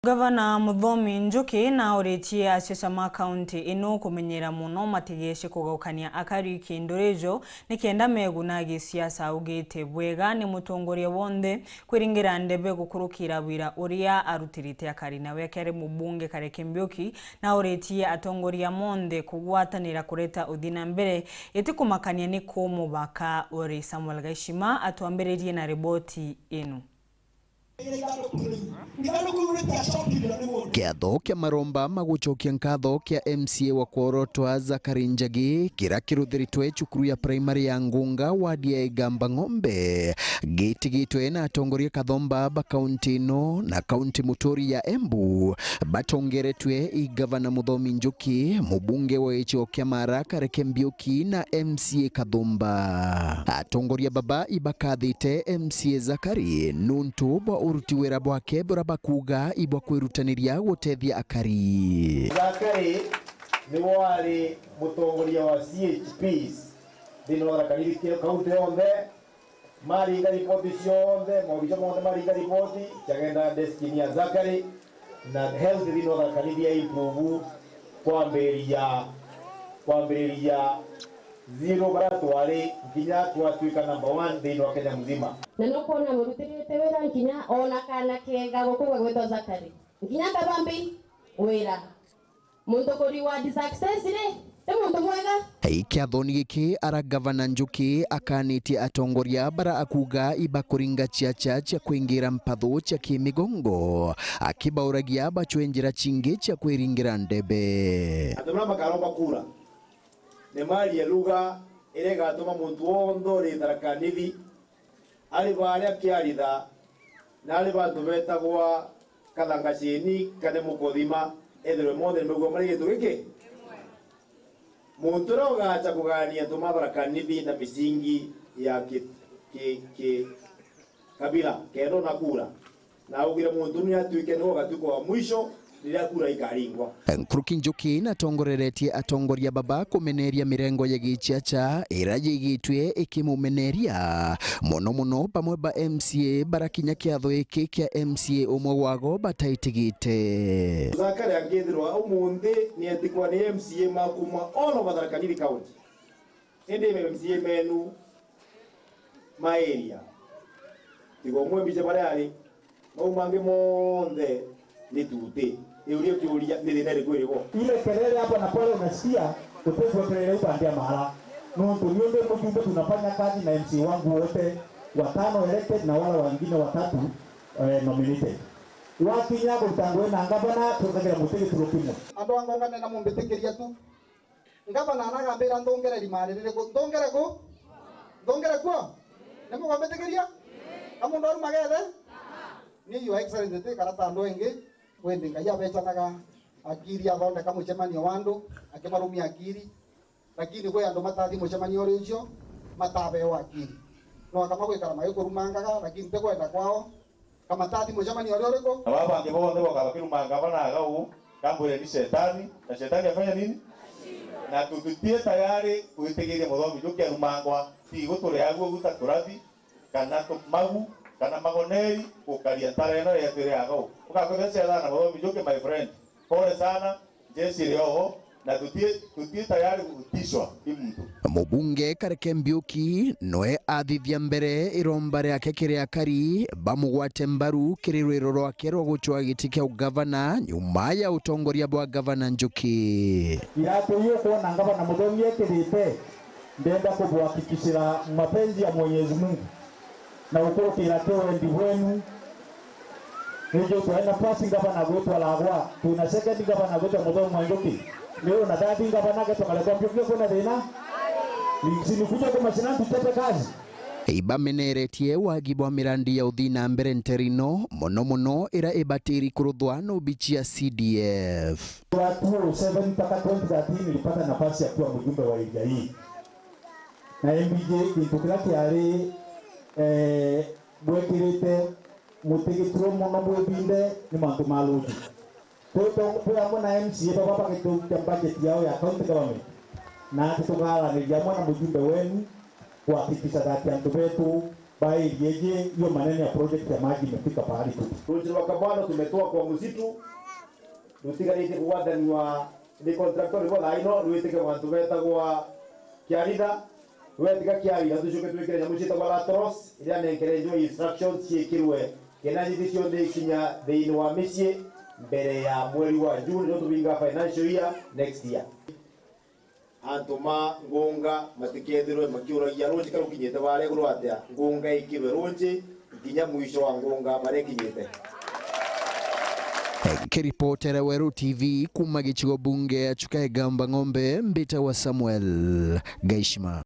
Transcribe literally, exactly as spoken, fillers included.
Gavana Muthomi Njuki nauritie aciaca ma kaunti ino kumenyera mono matigeece kugaukania akari kindu rijo, nikenda meguna gisiasa. Augite bwega ni mutongoria wonthe kwiringira ndebe gukurukira wira uria arutirite akari. Nawe akiari mubunge Kareke Mbiuki nauritie atongoria monthe kugwatanira kureta uthii na mbere, itikumakania ni ku mubaka uri. Samuel Gaishima atwambiririe na riboti ino. Kiatho kia maromba ma gucokia nkatho kia M C A wa kworotwa Zakari Njagi, kira kiruthiritwe cukuru ya primary ya Ngunga, wadi ya Igamba Ng'ombe, gitigitwe na atongoria kathomba ba kaunti ino na kaunti muturi ya Embu, batongeretwe i Gavana Muthomi Njuki, mubunge wa gicigo kia Mara Kareke Mbiuki na M C A Kathumba. Atongoria baba ibakathite M C A Zakari nuntu bwa uruti wira bwake buria bakuuga ibwa kwirutaniria gutethia akari. Zakari niwe wari mutongoria wa C H Ps thiini wa Tharaka Nithi kaunti yonthe. Maringa ripoti cionthe, maobica monthe maringa ripoti, ciagenda deskini ya Zakari, na health thiini wa Tharaka Nithi ya improve kwambiriria, kwambiriria zero baria twari, nkinya twatuika number one thiini wa Kenya mzima. Na nukwona murutirite wira nkinya ona kana kega guku gwetwa Zakari, nkinya kabambi wira. Muntu ku reward success ri, ti muntu mwega. Kiathoni giki ara Gavana Njuki akanitie atongoria bara akuuga ibakuringa ciaca cia kwingira mpathu cia kimigongo, akibauragia bacwe njira cingi cia kwiringira ndebe. Antu baria makaromba kura ni marie lugha iria igatuma muntu wonthe uri Tharaka Nithi ari baria kiaritha, na ari bantu betagwa Kathangacini kana Mukothima, ethirwe monthe nimaigua mari gintu giki. Muntu uria ugacha kugania antu ma Tharaka Nithi na misingi ya ki, ki, ki kabila, kenda ona kura, na augire muntu ni atuike niwe ugatuika wa mwisho riria kura ikaringwa. Nkuruki Njuki natongoreretie atongoria baba kumeneria mirengo ya giciaca iria yigitwe ikimumeneria, mono mono bamwe ba M C A bara kinya kiatho giki kia M C A umwe wago bataitigite. Zakari angithirwa umunthi ni etikwa ni M C A ma kuma all over Tharaka Nithi County. Indi M C A menu ma area, tiga umwe mbica baria ari, mau mangi monthe ni tuti. Iuria kiuria, ni thina iriku iri bo? Ile kelele hapa na pale unasikia, utegwa kelele upande ya mahala. Nuntu ni undu mujumbe tunafanya kazi na M C A wangu wote, watano elected na wala wengine watatu, eh, nominated. Wakinya gutangwe na ngavana, tukagira muti gituro kimwe. Andu a Ngongane na mumbitikiria tu. Ngavana anagambira nthungere rimari ririku? Nthungere ku? Nthungere kuo? Ni mugombitikiria? Ka mundu arumaga ethe? Ni Your Excellency ti karata andu engi, wendi Ngai abecanaga akiri, athondeka mucemanio wa andu, akibarumia akiri, lakini kwi andu matathi mucemanio uri ucio matabewa akiri. No akama gwikara magikurumangaga, lakini ti kwenda kwao. Kamatathi mucemanio uria uriku? Na baba bangi bonthe boka bakirumanga bana aga uu, kambwire ni Shetani, na Shetani afanya nini? Na tu-, tutie tayari gwitigiria Muthomi Njuki arumangwa, ti guturia aguo guta turathi, kana tu-, magu, kana magoneri, gukaria ntara ino yetu iri aga uu. Ugakwithira ciathana na Muthomi Njuki, my friend. Pole sana. Jeshi rioho, na tutie, tutie tayari gutishwa ni muntu. Mubunge Kareke Mbiuki noe athithia mbere iromba riake kiri akari bamugwate mbaru kiri rwiro rwake rwa gucwa giti kia ugavana nyuma ya utongoria bwa Gavana Njuki. Iratu iu ukwona Gavana Muthomi ekirite, ndenda kubuhakikishira mapenzi ya Mwenyezi Mungu na gukurukira ki wendi bwenu. Niju twina first gavana gwitwa Lagwa, twina second gavana gwitwa Muthomi wa Njuki, riu na third gavana agetwa Kareke Mbiuki, kwina thina? Nikuja kwa mashinani tuchape kazi. Ibameneretie wagi bwa mirandi ya uthii na mbere nterino, mono mono ira ibatiri kuruthwa na ubichi ya C D F. Wa two oh seven mpaka twenty thirteen nilipata nafasi ya kuwa mjumbe wa area hii. Na M B J, gintu kiria kiari, eh, bwekirite mutigitiro mono bwibinde ni mantu ma luji. Twi to-, twi amwe na M C A baba bagitukia budget yao ya county government, na ati tugaaraniria amwe na mujumbe wenu kuhakikisha that antu betu Baerie je, hiyo maneno ya project ya maji imefika pahali tu. Ruji rwa Kabano tumetoa kwa msitu, rutigarite kugwatanwa ni contractor, ribo thaa ino rwitike bantu betagwa Kiarida, rwetika Kiarida, tucoke twikire nyamu cietagwa lateros, iria nenkerenjwe instructions ciikirwe kena nyithi cionthe ikinya thiini wa micii mbere ya mweri wa June, nio tubinga financial year next year. Antu ma Ngunga matikethirwe makiuragia ruji ka rukinyite baria iguru atia, Ngunga ikirwe ruji nkinya mwisho wa Ngunga baria ikinyite. Nkiripotera Weru T V kuuma gicigo bunge ya Chuka Igamba Ng'ombe, mbitagwa Samuel Gaishima.